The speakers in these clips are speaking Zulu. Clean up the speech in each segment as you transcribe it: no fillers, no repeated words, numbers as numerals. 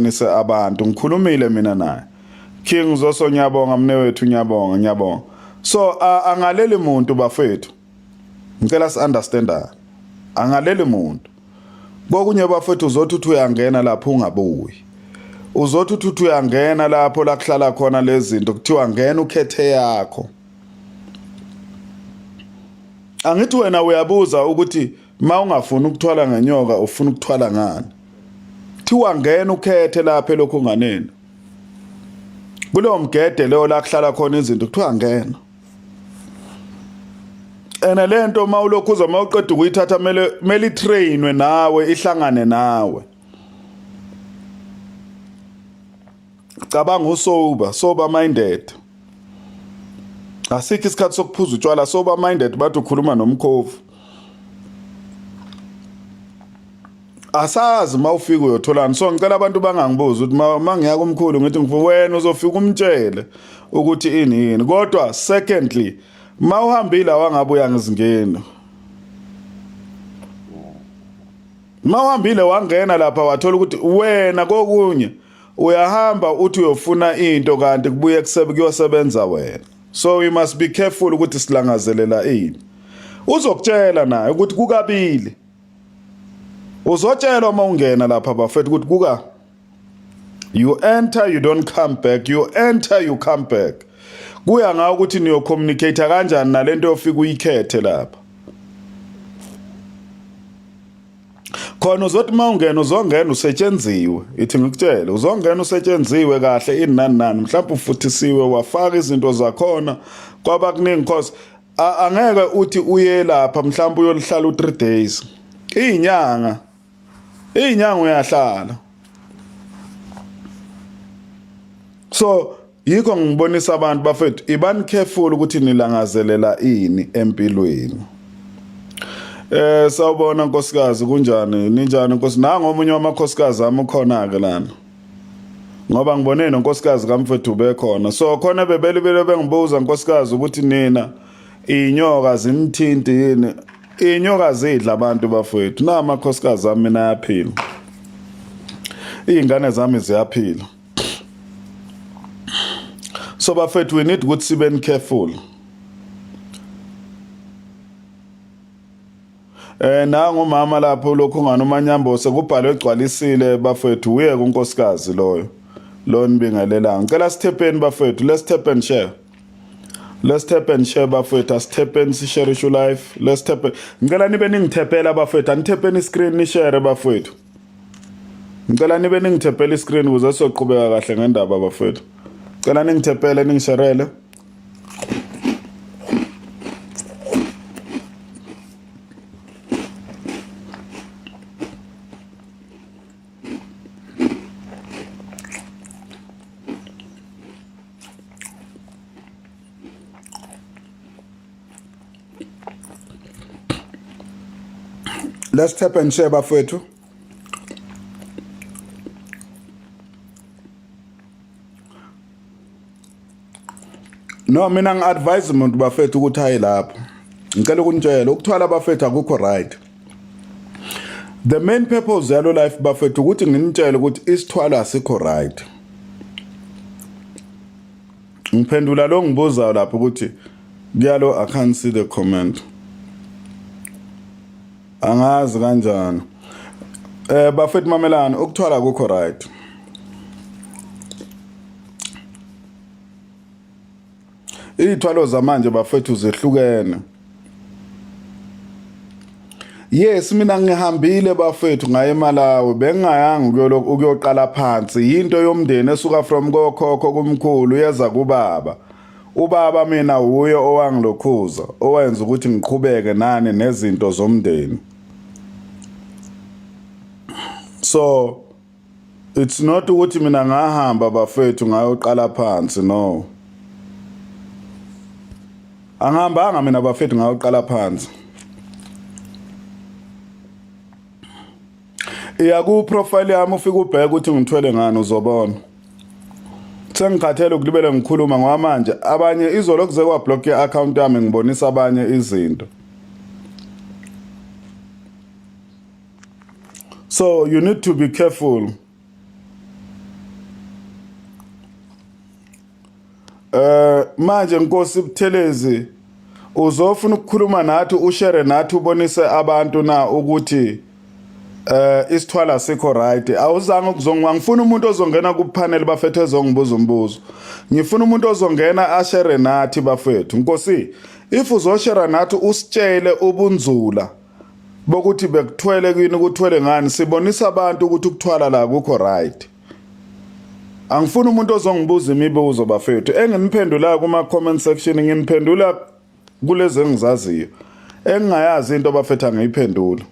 Nise abantu ngikhulumile mina naye. King Zoso ngiyabonga mnewethu ngiyabonga ngiyabonga. So angaleli muntu bafethu. Ngicela si understandane. Angaleli muntu. Kokunye bafethu uzothi uthi uyangena lapho ungabuyi. Uzothi uthi uthi uyangena lapho la kuhlala khona lezi zinto kuthiwa ngena ukhethe yakho. Angithi wena uyabuza ukuthi ma ungafuni ukuthwala ngenyoka ufuna ukuthwala ngani? Thiwa ngena ukhethe lapha elokhu unganeni. Kulowo mgede leyo la kuhlala khona izinto kuthiwa ngena. Ena lento uma ulokhu uza uma uqeda ukuyithatha mele mele itrainwe nawe ihlangane nawe. Cabanga usober, sober minded. Asikho isikhathi sokuphuza utshwala sober minded bathi ukhuluma nomkhovu. Asazi uma ufika uyotholani so ngicela abantu bangangibuzi ukuthi uma ngiya kumkhulu ngithi ngifuna wena uzofika umtshele ukuthi ini yini kodwa secondly uma uhambile awangabe uyangizingeni uma uhambile wangena lapha wathola ukuthi wena kokunye uyahamba uthi uyofuna into kanti kubuye kuyosebenza wena so we must be careful ukuthi silangazelela ini uzokutshela naye ukuthi kukabili Uzotshelwa uma ungena lapha bafethu ukuthi kuka you enter you don't come back you enter you come back kuya ngawo ukuthi niyo communicate kanjani nalento yofika uyikhethe lapha khona uzothi uma ungena uzongena usetshenziwe ithi ngikutshele uzongena usetshenziwe kahle ini nani nani mhlawumbe ufuthisiwe wafaka izinto zakhona kwaba kuningi cause angeke uthi uye lapha mhlawumbe uyolihlala u3 days izinyanga izinyanga uyahlala so yikho ngibonisa abantu bafethu ibani careful ukuthi nilangazelela ini empilweni eh sawubona nkosikazi kunjani ninjani nkosi nango omunye wamakhosikazi ami ukhona ke lana ngoba ngibone nonkosikazi kamfethu bekhona so khona bebelibele bengibuza nkosikazi ukuthi nina inyoka zinithinti yini inyoka zidla abantu bafowethu na amakhosikazi ami mina ayaphila izingane zami ziyaphila so bafethu we need ukuthi sibe careful Eh nangu umama lapho lokhu ngani umanyambose kubhalwe egcwalisile bafethu uye kunkosikazi loyo. Lo nibingelelayo. Ngicela sithepeni bafethu let's tap and share. Let's tap and share bafethu asithepeni sishare ishu life. Let's tap. Ngicela nibe ningithepela bafethu anithepeni screen nishare bafethu. Ngicela nibe ningithepela iscreen ukuze sizoqhubeka kahle ngendaba bafethu. Ngicela ningithepele ningisherele. Let's tap and share bafowethu. No mina ngi-advise umuntu bafethu ukuthi aye lapho. Ngicela ukunitshela ukuthwala bafethu akukho right. The main purpose yalo life bafethu ukuthi nginitshele ukuthi isithwalo asikho right. Ngiphendula lo ngibuzayo lapho ukuthi kuyalo I can't see the comment. Angazi kanjani. Eh bafethu mamelani ukuthwala akukho right. Iy'thwalo zamanje bafethu zehlukene. Yes mina ngihambile bafethu ngaye eMalawi bengingayanga ukuyoqala phansi yinto yomndeni esuka from kokhokho kumkhulu yeza kubaba ubaba mina wuye owangilokhuza owenza ukuthi ngiqhubeke nani nezinto zomndeni so It's not ukuthi mina ngahamba bafethu ngayoqala phansi no. Angihambanga mina bafethu ngayoqala phansi. Iya ku profile yami ufike ubheke ukuthi ngithwele ngani uzobona. Sengikhathele ukulibele ngikhuluma ngoba manje abanye izolo kuze kwa block i-account yami ngibonisa abanye izinto. So you need to be careful. Manje Nkosi Buthelezi uzofuna ukukhuluma nathi ushare nathi ubonise abantu na ukuthi isithwala sikho right. Awuzange ukuzongiwa, ngifuna umuntu ozongena ku panel bafethu ezongibuza umbuzo. Ngifuna umuntu ozongena ashare nathi bafethu. Nkosi, if uzoshare nathi usitshele ubunzula bokuthi bekuthwele kini, kuthwele ngani, sibonisa abantu ukuthi ukuthwala la kukho right. Angifuni umuntu ozongibuza imibuzo bafethu. Enginiphendulayo kuma comment section nginiphendula kulezi engizaziyo. Engingayazi into bafethu angiyiphenduli.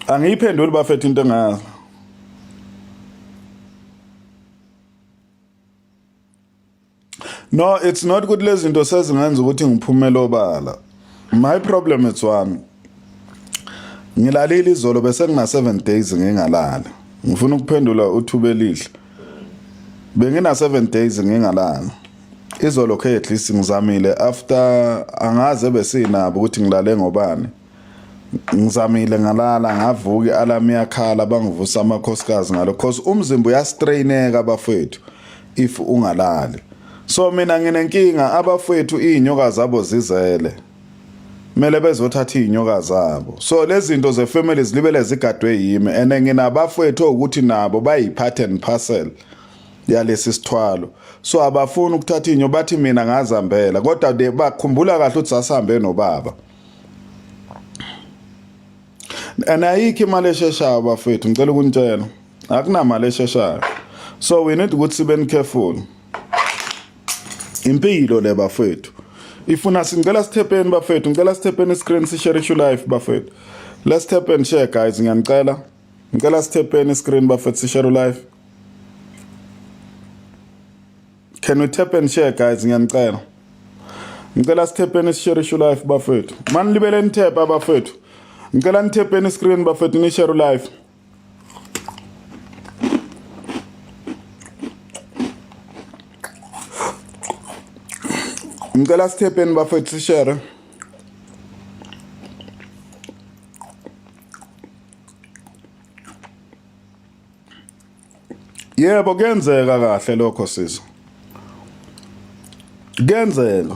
Angiyiphenduli bafethu into engayazi. No, it's not ukuthi lezi zinto sezingenza ukuthi ngiphumele obala. My problem is one. Ngilalile izolo bese ngina 7 days ngingalali. Ngifuna ukuphendula uThubelihle. Bengina 7 days ngingalali. Izolo ke at least ngizamile after angaze besinabo ukuthi ngilale ngobani. Ngizamile ngalala ngavuka i-alarm iyakhala, bangivusa amakhosikazi ngalo cause umzimba uyastraineka bafethu if ungalali. So mina nginenkinga abafethu, iy'nyoka zabo zizele, kumele bezothatha iy'nyoka zabo. So lezi zinto ze-family zilibele zigadwe yimi, and nginabafethu ukuthi nabo bayi-part and parcel yalesi sithwalo, so abafuni ukuthatha inyo, bathi mina ngazambela, kodwa bakhumbula kahle ukuthi sasihambe nobaba. And ayikho imali esheshayo bafethu, ngicela ukunitshela, akunamali esheshayo, so we need ukuthi sibe careful. Impilo le bafethu ifuna singicela sithepeni bafethu, ngicela sithepeni screen, sishare live bafethu. Let's tap and share guys, ngiyanicela, ngicela sithepeni screen bafethu, sishare live. Can we tap and share guys, ngiyanicela, ngicela sithepeni sishare live bafethu. Manilibele nithepha bafethu, ngicela nithepeni screen bafethu, nishare live. Ngicela sithepeni bafethu, sishare. Yebo, kuyenzeka kahle lokho sisi, kuyenzeka,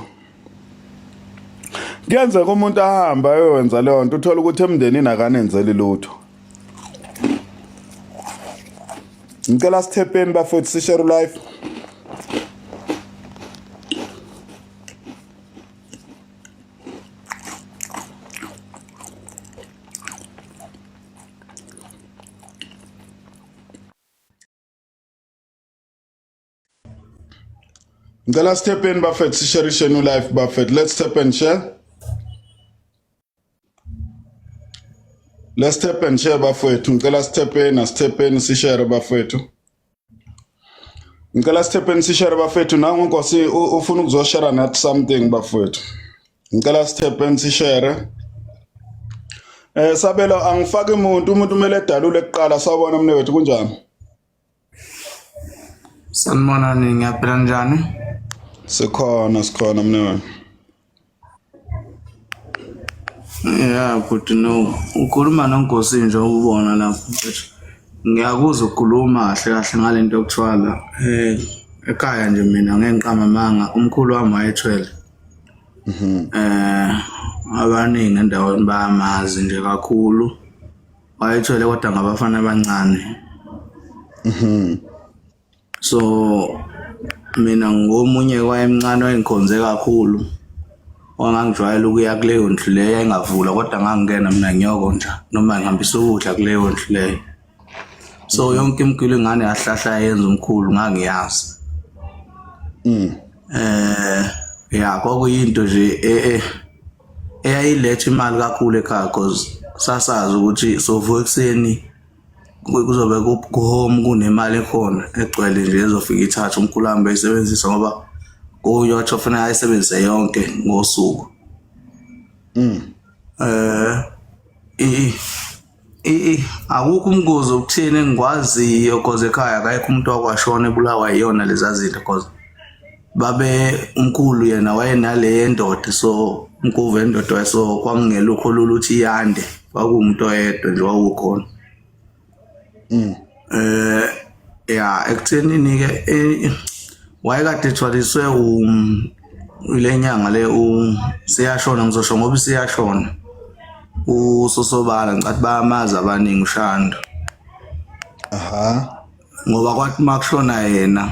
kuyenzeka umuntu ahambe ayowenza leyo nto, uthola ukuthi emndenini akanenzeli lutho. Ngicela sithepeni bafethu, sishare live. Ngicela sithepeni bafethu, sisherisheni ulife bafethu. Let's tap and share. Let's tap and share bafethu. Ngicela sithepeni, asithepeni sishare bafethu. Ngicela sithepeni sishare bafethu. Nangu Nkosi ufuna ukuzoshare nathi something bafethu. Ngicela sithepeni sishare. Sabelo, angifaki umuntu, umuntu kumele edalule kuqala. Sawubona mnewethu, kunjani? Sanibonani, ngiyaphila, njani? Sikhona, sikhona mnewethu. Yeah, but no, ukhuluma noNkosi nje ukubona lapho mfethu. Ngiyakuzwa ukukhuluma kahle kahle ngalento yokuthwala. Ekhaya nje mina ngeke ngiqamba amanga, umkhulu wami wayethwele. Abaningi endaweni bayamazi nje kakhulu. Wayethwele kodwa ngabafana abancane. So mina ngomunye wayemncane wayengikhonze kakhulu. Wangangijwayela ukuya kuleyo ndlu leyo yayingavulwa, kodwa ngangingena mina ngiyoko nje noma ngihambisa ukudla kuleyo ndlu leyo. So yonke imigilo ingane yahlahla yenza umkhulu ngangiyazi. Ya, kwakuyinto nje eyayiletha imali kakhulu ekhaya cause sasazi ukuthi sovuka ekuseni kuzobe ku-home kunemali ekhona egcwele nje ezofika ithathe umkhulu wami beyisebenzisa ngoba kuyotsho kufanele ayisebenzise yonke ngosuku. Eh i akukho umngozi okutheni engikwaziyo cause ekhaya akekho umuntu wakwashona ebulawa yiyona leza zinto cause babe umkhulu yena wayenale yendoda, so umkhuvu wendoda, so kwakungelukho lula ukuthi iyande, kwakuwumuntu oyedwa nje wawukhona. Ya, ekuthenini ke Wayekade ethwaliswe ile nyanga le siyashona ngizosho ngoba isiyashona. Usosobala ngicathi bayamazi abaningi uShando. Aha. Ngoba kwathi makushona yena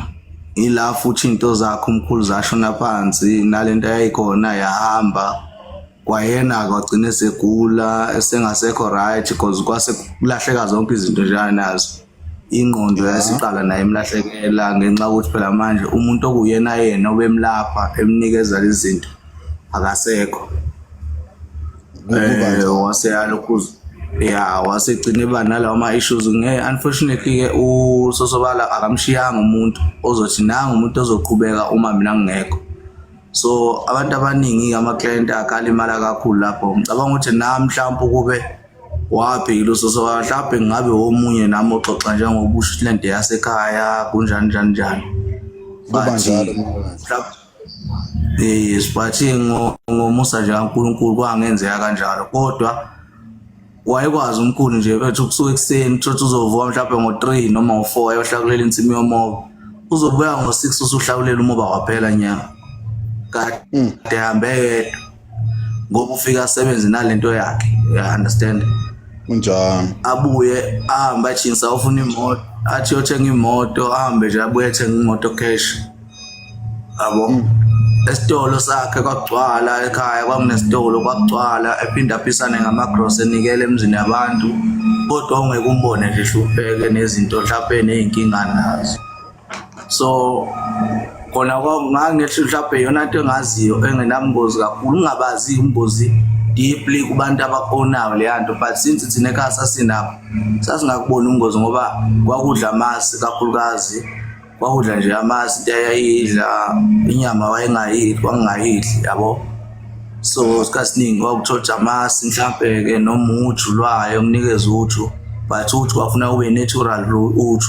ila futhi into zakhe umkhulu zashona phansi nalento yayikhona yahamba kwayena kwagcina esegula esengasekho right because kwase kulahleka zonke izinto nje anazo ingqondo yasiqala naye imlahlekela ngenxa yokuthi phela manje umuntu okuyena yena obemlapha emnikeza lezi zinto akasekho. Kuba Wase alokhu ya wasegcina eba nalawo ma-issues nge unfortunately ke uSosobala akamshiyanga umuntu ozothi nanga umuntu ozoqhubeka uma mina ngingekho. So abantu abaningi ama-client akhe alimala kakhulu lapho. Ngicabanga ukuthi nami mhlawumbe ukube wabhekile uSosobala mhlawumbe ngabe womunye nami oxoxa njengoba usho ukuthi lento yasekhaya kunjani njani njani. Kuba But njalo. mhlawumbe yes, but ngomusa nje kaNkulunkulu kwangenzeka kanjalo kodwa wayekwazi umkhulu nje bethi ukusuka ekuseni uthi uzovuka mhlawumbe ngo-3 noma ngo-4 ayohlakulela insimi yomoba uzobuya ngo-6 usuhlakulela umoba waphela nya kade hambe yedwa ngoba ufika asebenze nalento yakhe you understand. Kunjalo. Abuye ahambe ajinsa ufuna imoto athi uyothenga imoto ahambe nje abuye ethenga imoto cash yabo. Esitolo sakhe kwagcwala ekhaya kwakunesitolo kwagcwala ephinde aphisane ngamagrosa enikele emzini yabantu kodwa ungeke umbone nje hlupheke nezinto mhlawumbe ney'nkinga nazo. So kona ngangithi mhlawumbe iyona nto engaziyo engenabungozi kakhulu ngingabazi ubungozi deeply kubantu abakonayo leya nto but since thina ekhaya sasinabo sasingakuboni ubungozi ngoba kwakudla amasi kakhulukazi kwakudla nje amasi into ayayidla inyama wayengayidli kwakungayidli yabo. So isikhathi esiningi kwakuthoja amasi mhlampe-ke noma uju lwayo kunikeza uju but uju kwafuna ube natural uju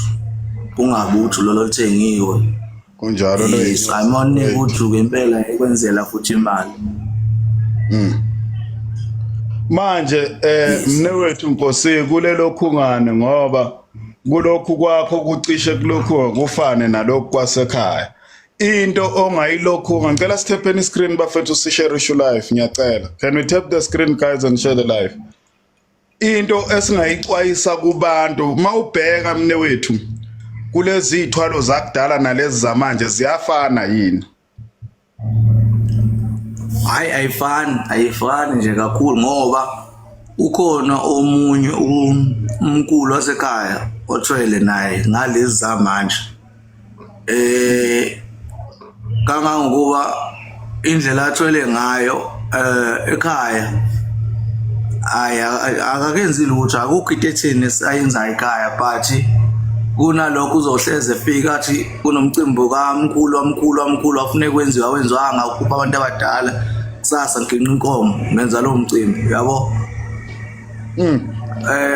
kungabi uju lolo oluthengiwe. Kunjalo lo. Yes, uma unika uju-ke impela ekwenzela futhi imali. Manje mnewethu Nkosi kulelo khungane ngoba kulokhu kwakho kucishe kulokhu kufane nalokhu kwasekhaya. Into ongayilokhu ngicela sithepeni screen bafethu sishare ishu live ngiyacela. Can we tap the screen guys and share the live? Into esingayixwayisa kubantu mawubheka mnewethu kulezi ithwalo zakudala nalezi zamanje ziyafana yini? Hayi ayifani, ayifani nje kakhulu ngoba ukhona omunye umkhulu wasekhaya othwele naye ngalezi zamanje. Kangangokuba indlela athwele ngayo ekhaya ayi akakenzi lutho akukho into etheni ayenzayo ekhaya but kunalokho uzohleze efika athi kunomcimbi kamkhulu wamkhulu wamkhulu afune kwenziwa wenziwanga ukhupha abantu abadala kusasa nginqa inkomo ngenza lowo mcimbi yabo.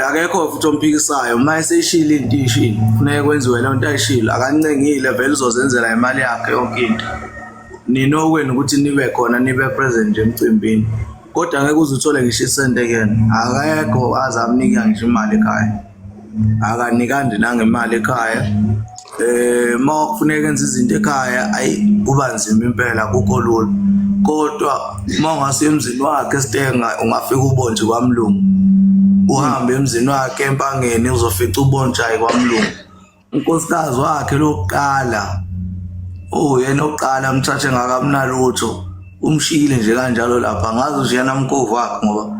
Akekho futhi omphikisayo uma eseyishilo into ishilo kufuneka kwenziwe leyo nto ayishilo akancengile vele uzozenzela imali yakhe yonke into. Nina okwenu ukuthi nibe khona nibe present nje emcimbini kodwa ngeke uze uthole ngisho isente kuyena akekho aze amnika ngisho imali ekhaya akanikandi nangemali ekhaya. Uma kufuneka enze izinto ekhaya ayi kuba nzima impela akukho lula kodwa uma ungase emzini wakhe esitenga ungafika ubonje kwamlungu uhambe emzini wakhe empangeni uzofica ubontshayi kwamlungu. Unkosikazi wakhe lokuqala uyena oqala amthathe ngakamnalutho umshiyile nje kanjalo lapha angazi nje yena mkhovu wakhe ngoba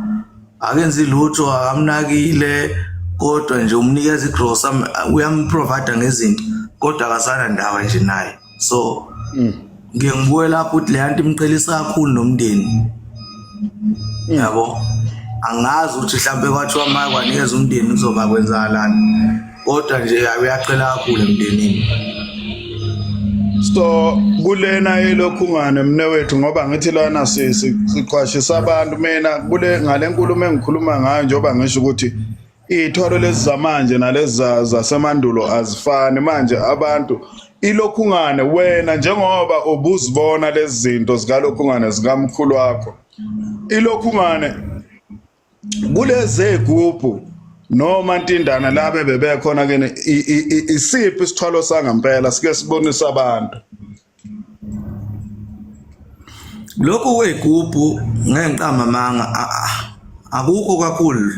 akenzi lutho akamnakile kodwa nje umnikeza igrosa uyamprovide ngezinto kodwa akasana ndaba nje naye. So ngiye ngibuke lapho ukuthi le nto imqhelisa kakhulu nomndeni yabo. Angazi ukuthi mhlawumbe kwathiwa uma kwanikeza umndeni kuzoba kwenzakalani kodwa nje uyaqhela kakhulu emndenini. So kulena yelokhungane mnewethu ngoba ngithi lana siqwashisa abantu mina kule ngale nkulumo engikhuluma ngayo njengoba ngisho ukuthi iy'thwalo lezi zamanje nalezi zasemandulo azifani. Manje abantu ilokhungane wena njengoba ubuzibona lezi zinto zikalokhungane zikamkhulu wakho ilokhungane kulezi egubhu noma ntindana labe bebekhona kene isiphi isithwalo sangempela sike sibonise abantu. Lokhu kwegubhu ngeke ngiqamba amanga akukho kakhulu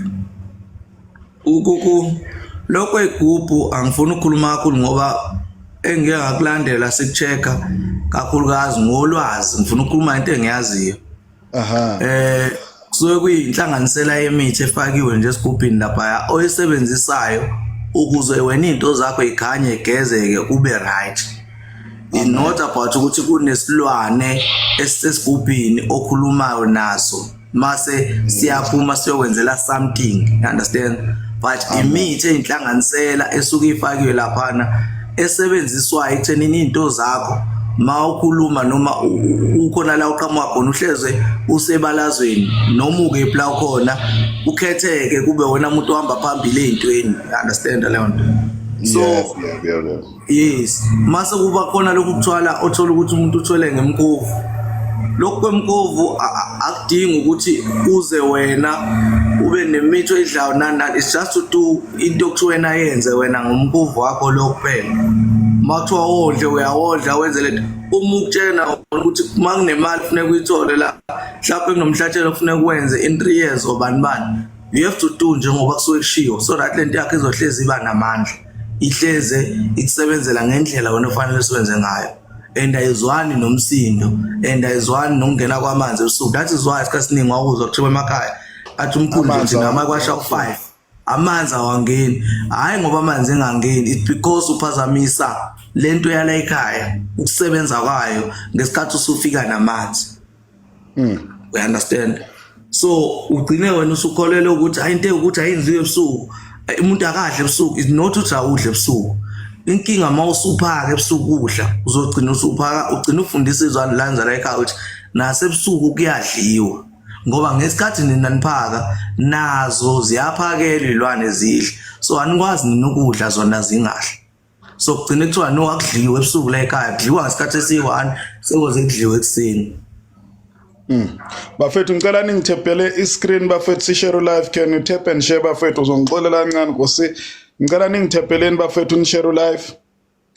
ukuku lokho kwegubhu angifuni ukukhuluma kakhulu ngoba engike ngakulandela sikucheck-a kakhulukazi ngolwazi ngifuna ukukhuluma into engiyaziyo. Aha. Kusuke kuyinhlanganisela yemithi efakiwe nje esigubhini laphaya oyisebenzisayo ukuze wena iy'nto zakho yikhanye igezeke ube right. It's not about ukuthi kunesilwane esisesigubhini okhulumayo naso mase siyaphuma siyokwenzela something, you understand? But imithi eyinhlanganisela esuke ifakiwe laphana esebenziswayo ekuthenini iy'nto zakho ma ukhuluma noma ukhona la uqhamuka khona uhleze usebalazweni noma ukephi la ukhona ukhetheke kube wena umuntu ohamba phambili ey'ntweni, you understand leyo nto? So Yes, yeah, yeah. Yes, mase kuba khona lokhu kuthwala othola ukuthi umuntu uthwele ngemkhovu. Lokhu kwemkhovu akudingi ukuthi uze wena ube nemithi oyidlayo nani nani. It's just to do into okuthiwa wena yenze wena ngomkhovu wakho lo kuphela. Uma kuthiwa wondle uyawondla wenze lento. Uma ukutshena ukuthi uma kunemali kufuneka uyithole la, mhlawumbe kunomhlatshelo kufuneka uwenze in 3 years or bani bani. You have to do njengoba kusuke kushiwo so that lento yakho izohlezi iba namandla. Ihleze ikusebenzela ngendlela wena ofanele usebenze ngayo and ayizwani nomsindo and ayizwani nokungena kwamanzi ebusuku. That is why isikhathi esiningi wawuzwa kuthiwa emakhaya athi umkhulu nje Amanzi uthi nama kwasha u5 amanzi awangeni. Hhayi ngoba amanzi engangeni, it's because uphazamisa lento yala ekhaya ukusebenza kwayo ngesikhathi usufika namanzi. We understand? So ugcine wena usukholelwa ukuthi hayi into ukuthi ayinziwe ebusuku, umuntu akadle ebusuku. It's not ukuthi awudle ebusuku. Inkinga uma usuphaka ebusuku udla uzogcina usuphaka ugcina ufundisa izwane la nzala ekhaya ukuthi nasebusuku kuyadliwa, ngoba ngesikhathi nina niphaka nazo ziyaphakelwa iy'lwane zidle, so anikwazi nina ukudla zona zingadli. So kugcine kuthiwa no, akudliwe ebusuku la ekhaya, kudliwa ngesikhathi esiyi-1 sekuze kudliwe ekuseni. Bafethu ngicela ningithepele iscreen bafethu, sishare live. Can you tap and share bafethu? Uzongixolela kancane Nkosi. Ngicela ningithepeleni bafethu, nishare live.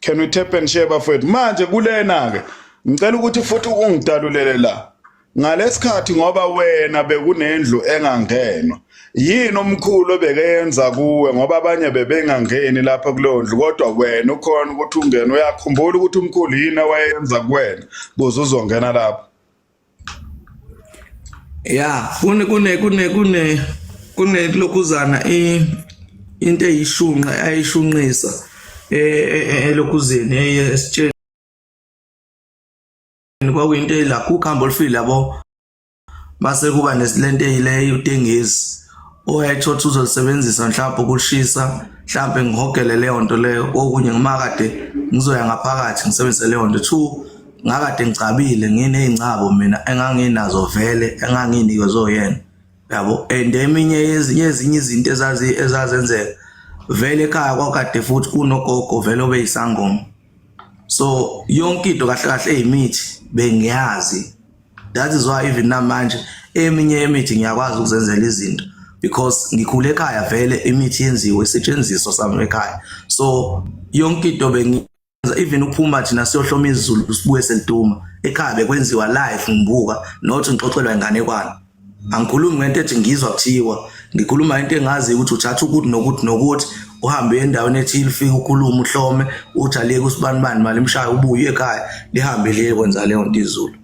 Can we tap and share bafethu? Manje kulena ke ngicela ukuthi futhi ungidalulele la. Ngalesikhathi ngoba wena bekunendlu engangenwa. Yini omkhulu obekeyenza kuwe ngoba abanye bebengangeni lapha kuleyo ndlu kodwa wena ukhona ukuthi ungene? Uyakhumbula ukuthi umkhulu yini awayenza kuwena kuze uzongena lapha? Ya, kune kune kune kune kune lokhuzana into eyishunqa ayishunqisa elokhuzeni esitsheni kwakuyinto elakho ukhambo olufile yabo, mase kuba nesilento eyileyo utengezi owayethothi uzolisebenzisa mhlawumbe ukushisa, mhlawumbe ngihogele leyo nto leyo. Okunye ngima kade ngizoya ngaphakathi ngisebenzise leyo nto. Two, ngakade ngicabile nginey'ngcabo mina enganginazo vele engangiy'nikezwe uyena, yabo. And eminye yezinye ezinye izinto ezazenzeka vele ekhaya kwakade futhi kunogogo vele obeyisangoma, so yonke into kahle kahle eyimithi bengiyazi. That is why even namanje eminye yemithi ngiyakwazi ukuzenzela izinto because ngikhule ekhaya vele imithi yenziwe isetshenziswa sami ekhaya, so yonke into bengiyenza. Even ukuphuma thina siyohloma izulu sibuye seliduma ekhaya bekwenziwa live ngibuka, not ngixoxelwa inganekwane. Angikhulumi ngento ethi ngizwa kuthiwa, ngikhuluma into engaziyo ukuthi uthatha ukuthi nokuthi nokuthi uhambe endaweni ethile ufike ukhulume uhlome uthi aliyeke usibanibani mali imshaye ubuye ekhaya lihambe liye kwenza leyo nto izulu.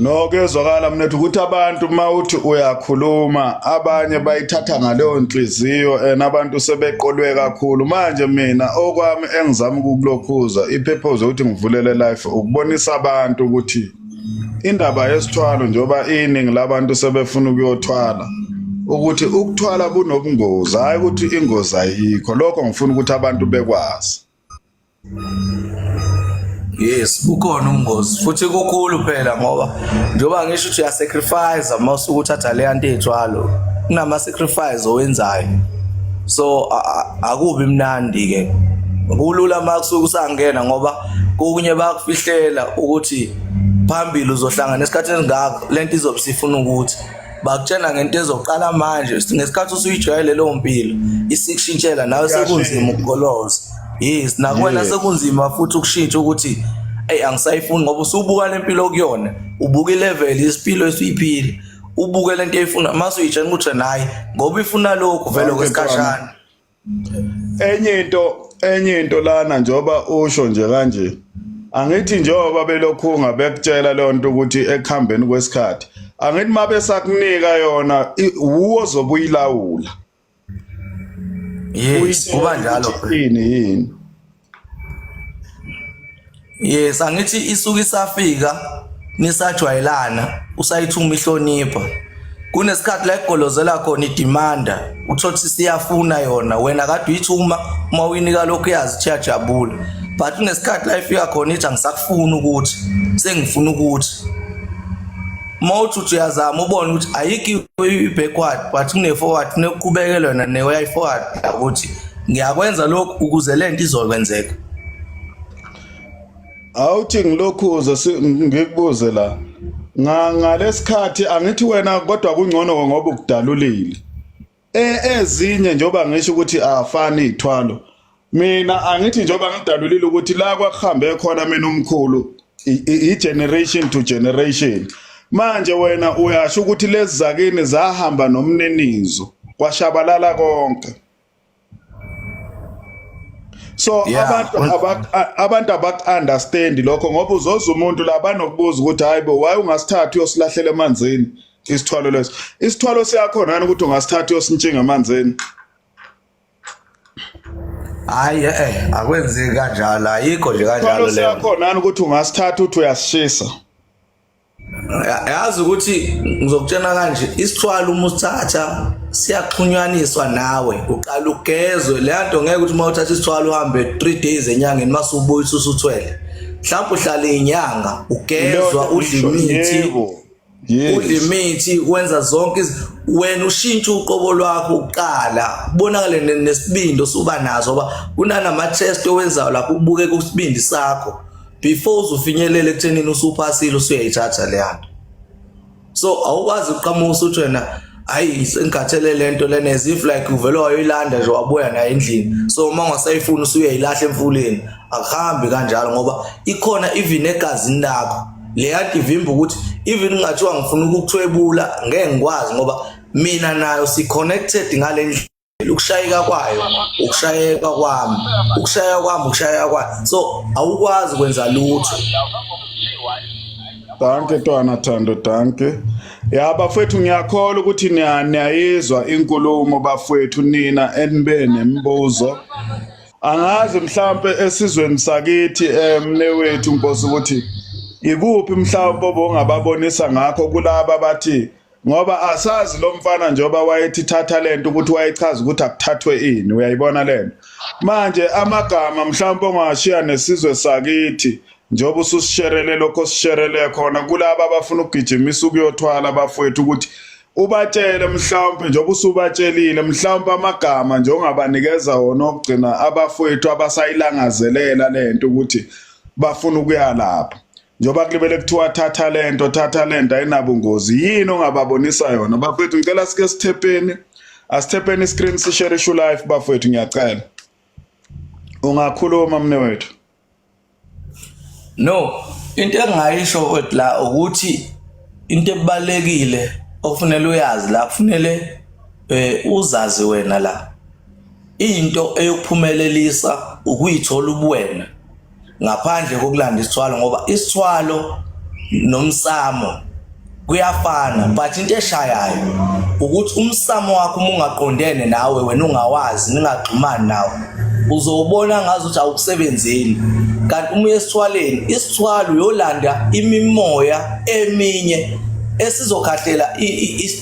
No, kuyezwakala mnethu ukuthi abantu uma uthi uyakhuluma abanye bayithatha ngaleyo nhliziyo and abantu sebeqolwe kakhulu. Manje mina okwami engizama ukukulokhuza ipurpose ukuthi ngivulele life ukubonisa abantu ukuthi indaba yesithwalo, njengoba iningi labantu sebefuna ukuyothwala, ukuthi ukuthwala kunobungozi, hayi ukuthi ingozi ayikho. Lokho ngifuna ukuthi abantu bekwazi. Yes, kukhona ubungozi futhi kukhulu phela, ngoba njengoba ngisho ukuthi uyasacrifice uma usuke uthatha leya nto ey'thwalo, kunama-sacrifice owenzayo, so akubi mnandi ke kulula uma kusuke usangena, ngoba kokunye bayakufihlela ukuthi phambili uzohlangana esikhathini esingaka lento izobe sifuna ukuthi bakutshela ngento ezoqala manje. Ngesikhathi usuyijwayele leyo mpilo isikushintshela nawe sekunzima ukugoloza. Yes, nakuwena sekunzima futhi ukushintsha ukuthi eyi angisayifuni ngoba usubuka lempilo okuyona, ubuka ilevel yesipilo esiyiphile, ubuke lento eyifuna mase uyitshela ukuthi nayi ngoba ifuna lokhu vele okwesikhashana. Enye into lana, njengoba usho nje kanje, angithi njengoba belokhu ngabekutshela leyo nto ukuthi ekuhambeni kwesikhathi, angithi mabe sakunika yona, wuwo zobuyilawula. Yes, kuba njalo. Yini yini? Yes, angithi isuke isafika nisajwayelana, usayithuma ihlonipha. Kunesikhathi la igolozela khona idemanda, uthola ukuthi siyafuna yona, wena kade uyithuma, uma uyinika lokhu yazi ukuthi iyajabula. But kunesikhathi la ifika khona ithi angisakufuni ukuthi, sengifuna ukuthi. Uma uthi uthi uyazama ubone ukuthi ayikho i-backward but kune-forward, kunokuqhubekela yona ne-way forward ukuthi ngiyakwenza lokhu ukuze le nto izokwenzeka. Awuthi ngilokhuze ngikubuze la ngalesikhathi, angithi wena kodwa kungcono ngoba ukudalulile. Ezinye njengoba ngisho ukuthi afani ithwalo, mina angithi njengoba ngidalulile ukuthi la kwakuhambe khona mina umkhulu i-generation to generation, manje wena uyasho ukuthi lezi zakini zahamba nomninizo kwashabalala konke, so abantu abak-understand lokho ngoba uzoza umuntu la banokubuza ukuthi hayi bo, why ungasithathi uyosilahlela emanzini isithwalo leso? Isithwalo siyakhona yini ukuthi ungasithatha uyosintshinga emanzini? Hayi, akwenzeki kanjalo, ayikho nje kanjalo leyo. Siyakhona yini ukuthi ungasithatha uthi uyasishisa? Yazi ukuthi ngizokutshena kanje, isithwalo uma usithatha siyaxhunyaniswa nawe, uqala ugezwe leya nto. Ngeke ukuthi uma uthatha isithwalo uhambe 3 days enyangeni mase ubuya usuthwele. Mhlawumbe uhlala inyanga ugezwa, udla imithi, udla imithi, wenza zonke, wena ushintsha uqobo lwakho uqala kubonakale nesibindi osuba nazo, ngoba kunanama test owenzayo lapho ubukeka usibindi sakho before uzufinyelele ekuthenini usuphasile usuyayithatha leya nto. So awukwazi ukuqhamuka usuthi wena hayi sengikhathele lento lena, as if like uvele wayoyilanda nje wabuya nayo endlini, so uma ungasayifuni usuyayilahla emfuleni. Akuhambi kanjalo ngoba ikhona even egazini lakho leya nto ivimba ukuthi even kungathiwa ngifuna ukukuthwebula ngeke ngikwazi ngoba mina nayo si-connected ngale ndlela. Ukushayeka kwayo ukushayeka kwami, ukushayeka kwami ukushayeka kwayo, so awukwazi ukwenza lutho. Dankie Twana Thando, dankie. Ya bafethu, ngiyakholwa ukuthi niyayizwa inkulumo bafethu, nina enibe nemibuzo. Angazi mhlambe esizweni sakithi, emnewethu Nkosi, ukuthi ikuphi mhlawumbe obongababonisa ngakho kulaba bathi, ngoba asazi lo mfana njengoba wayethi thatha lento ukuthi wayechaza ukuthi akuthathwe ini, uyayibona lento. Manje amagama mhlawumbe ongashiya nesizwe sakithi njengoba ususisherele lokho osisherele khona kulaba abafuna ukugijimisa ukuyothwala bafowethu, ukuthi ubatshele mhlawumbe njengoba usubatshelile, mhlawumbe amagama nje ongabanikeza wona okugcina abafowethu abasayilangazelela lento ukuthi bafuna ukuya lapha, njengoba kulibele kuthiwa thatha lento, thatha lento, ayinabungozi, yini ongababonisa yona bafowethu? Ngicela sike sithepeni, asithepeni screen, sishare ishu live bafowethu, ngiyacela. Ungakhuluma mne wethu. No, into engingayisho la ukuthi into ebalekile okufanele uyazi la, kufanele uzazi wena la, into eyokuphumelelisa ukuyithola ubuwena ngaphandle kokulanda isithwalo, ngoba isithwalo nomsamo kuyafana, but into eshayayo ukuthi umsamo wakho uma ungaqondene nawe wena ungawazi ningaxhumani nawe uzowubona ngazi ukuthi awukusebenzeli. Kanti uma uye esithwaleni, isithwalo uyolanda imimoya eminye esizokhahlela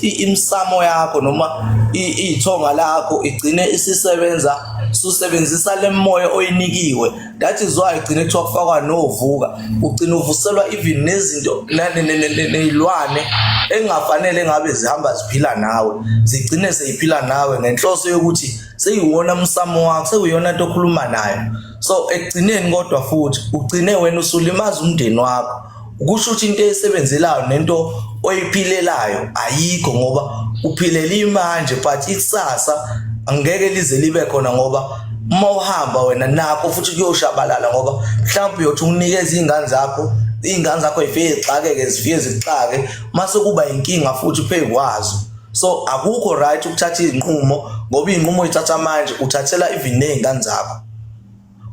imisamo yakho noma ithonga lakho, igcine isisebenza susebenzisa le moya oyinikiwe. That is why igcine kuthiwa kufakwa novuka, ugcina uvuselwa even nezinto ney'lwane engafanele ngabe zihamba ziphila nawe, zigcine seyiphila nawe ngenhloso yokuthi seyiwona umsamo wakho, sekuyona nto okhuluma nayo. So ekugcineni kodwa futhi ugcine wena usulimaza umndeni wakho, kusho ukuthi into eyisebenzelayo nento oyiphilelayo ayikho, ngoba uphilela imanje but ikusasa angeke lize libe khona ngoba Uma uhamba wena nakho futhi kuyoshabalala, ngoba mhlawumbe uyothi unikeza iy'ngane zakho, iy'ngane zakho zifike zixakeke, zifike zixake, mase kuba inkinga futhi phezu kwazo. So akukho right ukuthatha izinqumo, ngoba izinqumo oyithatha manje uthathela even ney'ngane zakho.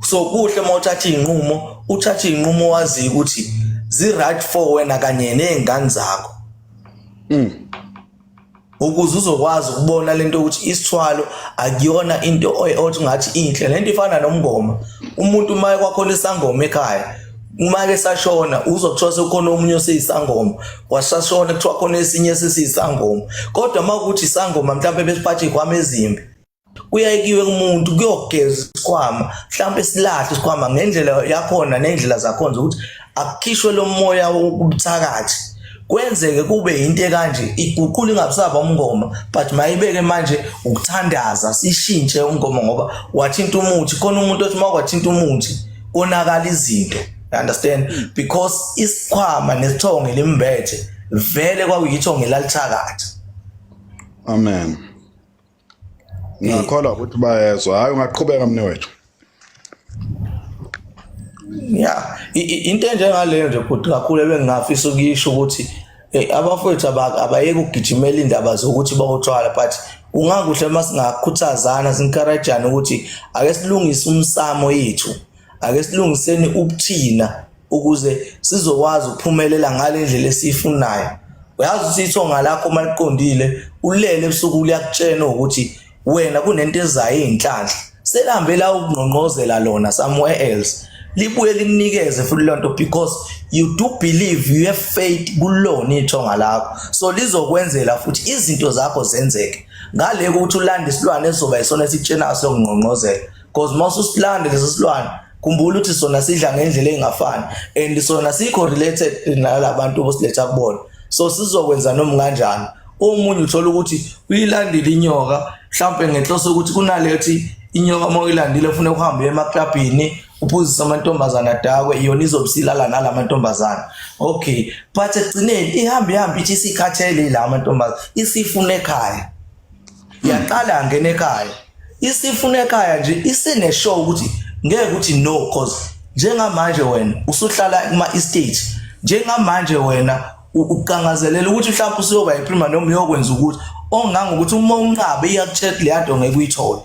So kuhle uma uthatha izinqumo, uthathe izinqumo waziyo ukuthi zi-right for wena kanye ney'ngane zakho, ukuze uzokwazi ukubona lento ukuthi isithwalo akuyona into othi ngathi inhle. Lento ifana nomngoma, umuntu uma kwakhona isangoma ekhaya, uma ke sashona uzokuthiwa sekukhona omunye oseyisangoma, kwasashona kuthiwa khona esinye sesiyisangoma. Kodwa uma kuthi isangoma mhlawumbe besiphathe izikhwama ezimbi, kuyayikiwe kumuntu kuyogeza isikhwama, mhlawumbe silahle isikhwama ngendlela yakhona nendlela zakhona zokuthi akukhishwe lo moya wokubuthakathi, kwenzeke kube into ekanje, iguqule ingabusaba umngoma, but mayibeke manje ukuthandaza, sishintshe umngoma, ngoba wathinta umuthi. Khona umuntu othi uma kwathinta umuthi konakala izinto, you understand? Because isikhwama nesithongo limbethe vele kwakuyithongo elalithakatha. Amen. Ngiyakholwa ukuthi bayezwa. Hayi, ungaqhubeka mnewethu. Ya, into enjengaleyo nje bhuti kakhulu ebengingafisa ukuyisho ukuthi abafowethu abayeke ukugijimela indaba zokuthi bayothwala, but kungakuhle uma singakhuthazana, si-encourage-ane ukuthi ake silungise umsamo yethu, ake silungiseni ubuthina ukuze sizokwazi ukuphumelela ngale ndlela esiyifunayo. Uyazi ukuthi ithonga lakho uma liqondile, ulele ebusuku liyakutshena ukuthi wena kunento ezayo eyinhlanhla, selihambe la ukungqongqozela lona somewhere else, libuye likunikeze futhi lonto, because you do believe, you have faith kulona ithonga lakho, so lizokwenzela futhi izinto zakho zenzeke ngale ukuthi ulande isilwane esizoba isona esikutshenayo sokungqongqozela. Because uma ususilande leso silwane, khumbula ukuthi sona sidla ngendlela engafani and sona sikho related nalabantu obosiletha kubona, so sizokwenza noma kanjani. Omunye uthola ukuthi uyilandile inyoka mhlawumbe ngenhloso yokuthi kunalethi inyoka, uma uyilandile ufuna ukuhamba emaklabhini, uphuzise amantombazana adakwe, yona izobe isilala nalamantombazana. Okay, but ekugcineni ihambe ihambe ithi isikhathele la amantombazana, isifuna ekhaya. Yaqala yangena ekhaya, isifuna ekhaya nje, isine show ukuthi ngeke ukuthi no, cause njengamanje wena usuhlala kuma estate, njengamanje wena ukangazelela ukuthi mhlawumbe usuyoba iprima noma uyokwenza ukuthi ongangokuthi uma unqabe iyakutshela leya nto ngeke uyithole.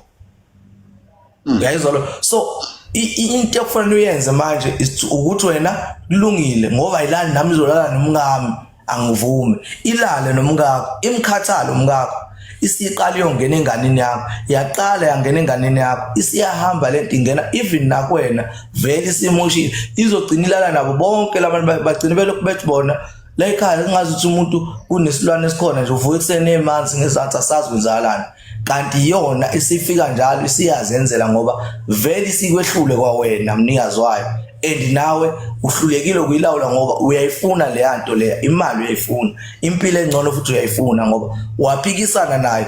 Uyayizwa lo? So into ekufanele uyenze manje is ukuthi wena kulungile ngoba ayilali nami, izolala nomkami, angivumi ilale nomkakho, imkhathalo umkakho, isiqala iyongena enganeni yakho. Yaqala yangena enganeni yakho, isiyahamba lento ingena even nakwena, vele isimoshile, izogcina ilala nabo bonke labantu, bagcine belokhu bethi bona la ekhaya kungazi ukuthi umuntu kunesilwane esikhona nje, uvuka ekuseni emanzi ngezansi, asazi kwenzakalani, kanti iyona isifika njalo isiyazenzela, ngoba vele isikwehlule kwawena mnikazi wayo and nawe uhlulekile ukuyilawula, ngoba uyayifuna leya nto leya, imali uyayifuna, impilo engcono futhi uyayifuna, ngoba waphikisana nayo.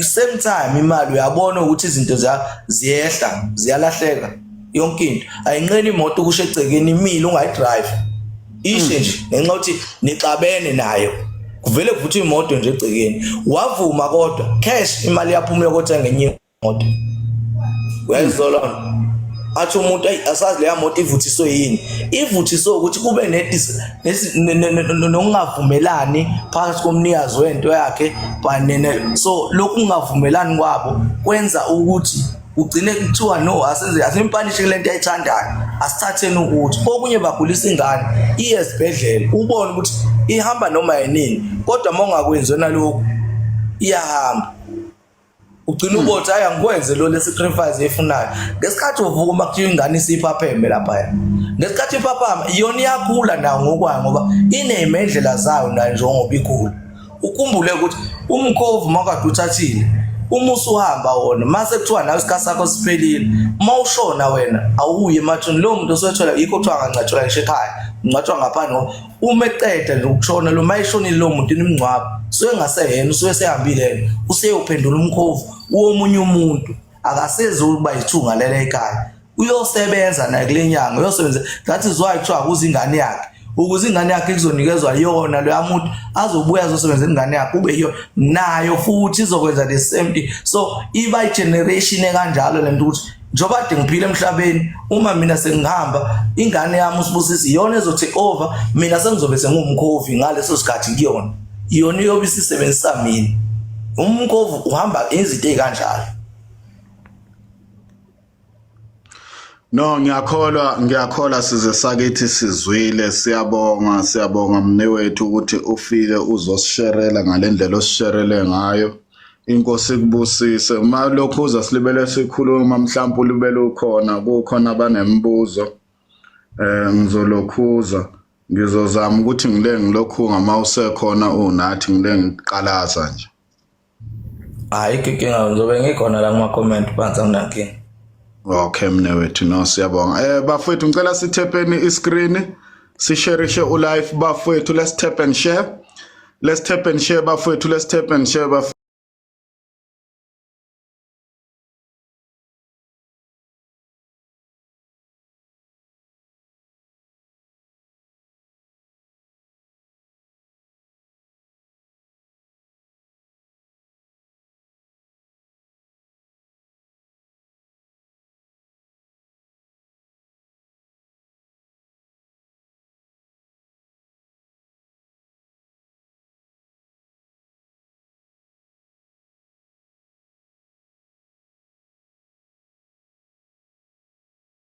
Same time imali uyabona ukuthi izinto ziyehla, ziyalahleka yonke into, ayinqeni imoto ukusho egcekeni imile, ungayidrive, ishe nje ngenxa yokuthi nixabene nayo, kuvele kuvuthwe imoto nje egcekeni, wavuma kodwa cash imali yaphuma yokothenga enye imoto. Uyayizwa lona? Athi umuntu, ayi, asazi leya moto ivuthiswe yini, ivuthiswe ukuthi kube nokungavumelani phakathi komnikazi wento yakhe banene. So lokhu kungavumelani kwabo kwenza ukuthi ugcine kuthiwa no, asenze, asimpunishe kule nto ayithandayo, asithatheni ukuthi okunye bagulisa ingane, iye esibhedlela, ubone ukuthi ihamba noma yinini, kodwa uma ungakwenzi wena lokhu iyahamba, ugcina ubothi hayi, angikwenze lo le sacrifice eyifunayo. Ngesikhathi uvuka uma kuthiwa ingane isiphapheme laphaya, ngesikhathi iphaphama yona iyakhula nayo ngokwayo, ngoba iney'mendlela zayo nayo njengoba ikhula. Ukhumbule ukuthi umkhovu uma kade uthathile, uma usuhamba wona, mase kuthiwa nawe isikhathi sakho siphelile, uma ushona wena awuyi emathuneni lowo muntu osethola, yikho kuthiwa angangcwatshwa ngisho ekhaya, ungcwatshwa ngaphandle, ngoba uma eqeda nje ukushona lo, mayeshonile lowo muntu nimngcwabo, usuke ngaseyena, usuke sehambile yena, useyophendula umkhovu womunye umuntu, akasezi ukuba yithunga lela ekhaya, uyosebenza naye kule nyanga uyosebenza. That is why kuthiwa kuze ingane yakhe, ukuze ingane yakhe kuzonikezwa yona loya muntu azobuya azosebenza ingane yakhe, kube yiyo nayo futhi izokwenza the same thing. So iba i-generation ekanjalo lento ukuthi Njengoba kade ngiphila emhlabeni, uma mina sengihamba, ingane yami uSibusisi iyona ezo take over, mina sengizobe sengiwumkhovi ngaleso sikhathi kuyona. Iyona iyobe isisebenzisa mina. Umkhovu uhamba izinto ezikanjalo. No ngiyakholwa ngiyakholwa size sakithi sizwile siyabonga siyabonga mnewethu ukuthi ufike uzosisherela ngalendlela osisherele ngayo inkosi ikubusise uma lokhu uza silibele sikhuluma mhlawumbe ulibele ukhona kukhona abanemibuzo eh ngizolokhuza ngizozama ukuthi ngile ngilokhu ngama usekhona unathi ngile ngiqalaza nje. Hayi inkinga ngizobe ngikhona la kuma comment phansi anginankinga. Okay mnewethu no siyabonga. Eh bafethu ngicela sithepeni iscreen sisherishe ulife bafethu let's tap and share. Let's tap and share bafethu let's tap and share bafethu.